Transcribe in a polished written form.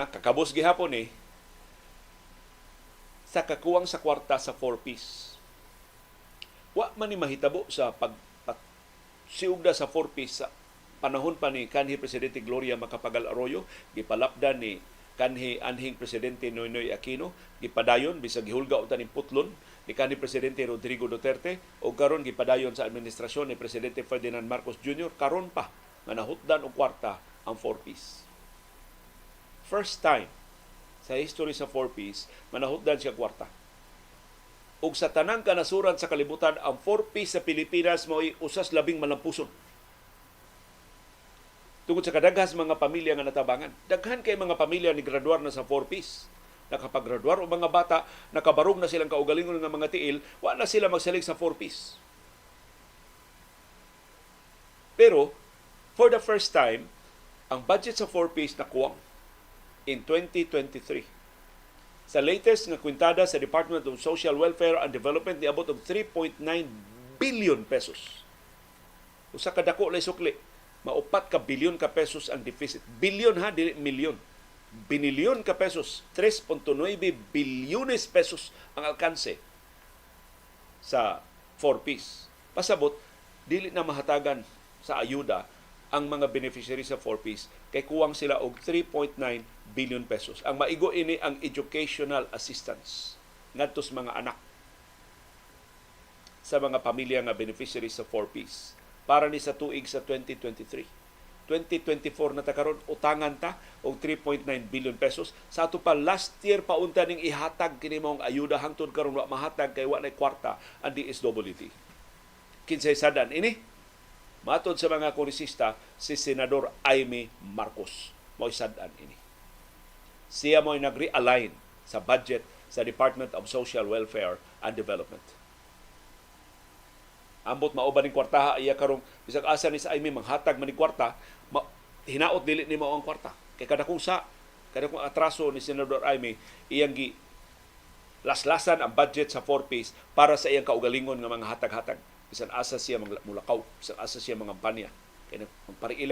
na, kakabos gihapon ni sa kakuwang sa kwarta sa 4Ps. Wa man ni mahitabo sa pag siugda sa 4Ps sa panahon pa ni kanhi Presidente Gloria Macapagal Arroyo, gipalapdan ni kanhi anhing Presidente Noynoy Aquino, gipadayon bisag gihulga unta ning putlon ni kanhi Presidente Rodrigo Duterte, ug karon gipadayon sa administrasyon ni Presidente Ferdinand Marcos Jr. Karon pa nga nahutdan og kwarta ang 4Ps. First time sa history sa 4Ps manahutdan siya kwarta. Ug sa tanang kanasuran sa kalibutan, ang 4Ps sa Pilipinas mao'y usas labing malampuson tungod sa kadaghas mga pamilya nga natabangan. Daghan kay mga pamilya ni graduar na sa 4Ps. Nakapaggraduar og mga bata, nakabarog na silang kaugalingon nga mga tiil, wa na sila magsalig sa 4Ps. Pero, for the first time, ang budget sa 4Ps nakuwang in 2023. Sa latest nga kwintada sa Department of Social Welfare and Development, niabot og 3.9 billion pesos. Usa ka dako lay sukli, maupat ka bilyon ka pesos ang deficit. Bilyon ha, dili milyon. Binilyon ka pesos, 3.9 bilyones pesos ang alkanse sa 4Ps. Pasabot, dili na mahatagan sa ayuda ang mga beneficiary sa 4Ps kay kuwang sila og 3.9 billion pesos. Ang maigo ini ang educational assistance ngadto sa mga anak sa mga pamilya nga beneficiaries sa 4Ps para ni sa tuig sa 2023. 2024 na ta karon, utangan ta og 3.9 billion pesos. Sa ato pa last year pa unta ning ihatag kini maong ayuda, hangtod karon wa mahatag kay wa nay kwarta ang DSWD. Kinsay sad-an ini? Matod sa mga kongresista, si Senador Imee Marcos mo'y sad-an ini. Siya mo'y nag-realign sa budget sa Department of Social Welfare and Development. Ambot mao ba ning kwartaha iya karong bisag asa ni sa Imee manghatag man ning kwarta, hinaot dili ni mao ang kwarta. Kay kada kung atraso ni Senador Imee, iyang gi laslasan ang budget sa 4Ps para sa iyang kaugalingon nga mga hatag-hatag. Bisan asa siya mulakaw, bisan asa siya mangampanya. Kay magpariila